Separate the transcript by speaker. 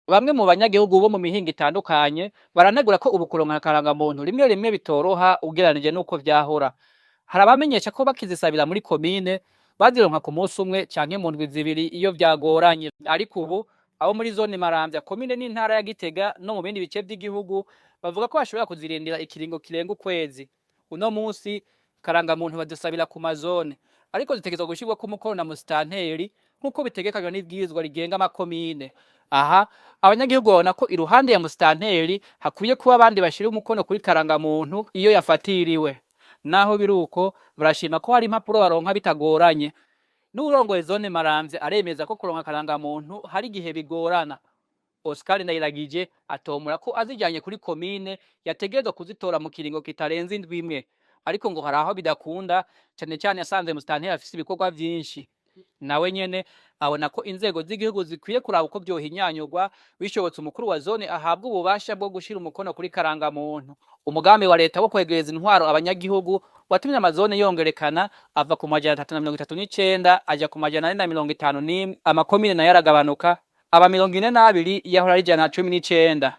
Speaker 1: Bamwe mu banyagihugu bo mu mihingo itandukanye baranegura ko ubu kuronka akarangamuntu rimwe rimwe bitoroha ugereranije n'uko vyahora. Hari abamenyesha ko bakizisabira muri komine bazironka ku musi umwe canke mu ndwi zibiri iyo vyagoranye. Ariko ubu abo muri zone Maramvya, komine n'intara ya Gitega no mu bindi bice vy'igihugu bavuga ko bashobora kuzirindira ikiringo kirenga ukwezi. Uno musi karangamuntu bazisabira ku mazone, ariko zitegerezwa gushirwako umukono na musitanteri nk'uko bitegekanywa n'ibwirizwa rigenga amakomine. Aha abanyagihugu babona ko iruhande ya musitanteri hakwiye kuba abandi bashira umukono kuri karangamuntu iyo yafatiriwe. Naho biruko, barashima ko hari impapuro baronka bitagoranye. N'uwurongoye zone Maramvya aremeza ko kuronka karangamuntu hari igihe bigorana. Oscar Ndayiragije atomora ko azijanye kuri komine yategerezwa kuzitora mu kiringo kitarenze indwi imwe. Ariko ngo hari aho bidakunda, cane cane asanze musitanteri afise ibikorwa vyinshi. Nawe nyene abona ko inzego z'igihugu zikwiye kuraba uko vyohinyanyurwa, bishobotse umukuru wa zone ahabwa ububasha bwo gushira umukono kuri karangamuntu. Umugambi wa leta wo kwegereza intwaro abanyagihugu watumye amazone yongerekana, ava ku 339 aja ku 451, amakomine nayo aragabanuka aba 42 yahora ari 119.